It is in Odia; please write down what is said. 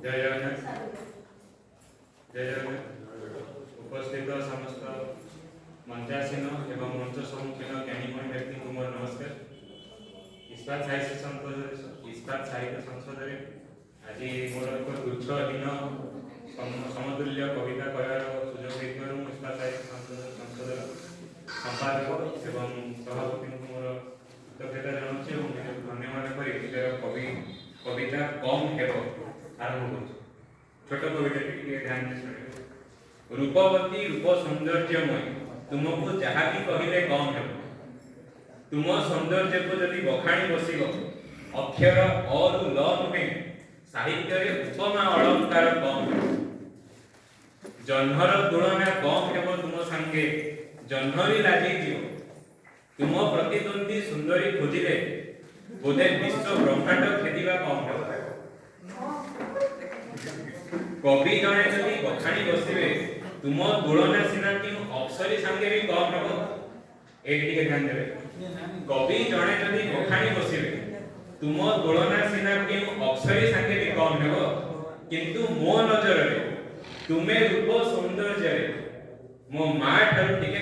ଜୟ ଜଗନ୍ନାଥ, ଜୟ ଜଗନ୍ନାଥ। ଉପସ୍ଥିତ ସମସ୍ତ ମଞ୍ଚାସୀନ ଏବଂ ମଞ୍ଚ ସମ୍ମୁଖୀନ ଜ୍ଞାନୀଗୁଣୀ ବ୍ୟକ୍ତିଙ୍କୁ ମୋର ନମସ୍କାର। ଇସ୍ପାତ ସାହିତ୍ୟ ସଂସଦ, ଇସ୍ପାତ ସାହିତ୍ୟ ସଂସଦରେ ଆଜି ମୋର ଏକ ତୁଚ୍ଛହୀନ ସମତୁଲ୍ୟ କବିତା କହିବାର ସୁଯୋଗ ଦେଇଥିବାରୁ ମୁଁ ଇସ୍ପାତ ସାହିତ୍ୟ ସଂସଦର ସମ୍ପାଦକ ଏବଂ ସଭାପତିଙ୍କୁ ମୋର କୃତଜ୍ଞତା ଜଣାଉଛି ଏବଂ ନିଜକୁ ଧନ୍ୟବାଦ କରି ନିଜର କବିତା "କମ୍ ହେବ" ଆରମ୍ଭ କରୁଛି। ଛୋଟ କବିତାଟି, ଟିକେ ଧ୍ୟାନରେ ଶୁଣିବେ। ରୂପବତୀ, ରୂପ ସୌନ୍ଦର୍ଯ୍ୟମୟୀ, ତୁମକୁ ଯାହା ବି କହିଲେ କମ୍ ହେବ। ତୁମ ସୌନ୍ଦର୍ଯ୍ୟକୁ ଯଦି ବଖାଣି ବସିବ, ଅକ୍ଷର ଅ ରୁ ଲ ନୁହେଁ, ସାହିତ୍ୟରେ ଉପମା ଅଳଙ୍କାର କମ୍ ହେବ। ଜହ୍ନର ତୁଳନା କମ୍ ହେବ ତୁମ ସାଙ୍ଗେ, ଜହ୍ନ ବି ଲାଜେଇ ଯିବ। ତୁମ ପ୍ରତିଦ୍ୱନ୍ଦ୍ୱୀ ସୁନ୍ଦରୀ ଖୋଜିଲେ ବୋଧେ ବିଶ୍ୱ ବ୍ରହ୍ମାଣ୍ଡ ଖେଦିବା କମ୍ ହେବ। କବି ଜଣେ ଯଦି ବଖାଣି ବସିବେ, ତୁମ ତୁଳନା ସିନା କେଉଁ ଅପ୍ସରୀ ସାଙ୍ଗେ ବି କମ୍ ହେବ। ଏଇଠି ଟିକେ ଧ୍ୟାନ ଦେବେ। କବି ଜଣେ ଯଦି ବଖାଣି ବସିବେ, ତୁମ ତୁଳନା ସିନା କେଉଁ ଅପ୍ସରୀ ସାଙ୍ଗେ ବି କମ୍ ହେବ, କିନ୍ତୁ ମୋ ନଜରରେ ତୁମେ ରୂପ ସୌନ୍ଦର୍ଯ୍ୟରେ ମୋ ମା ଠାରୁ ଟିକେ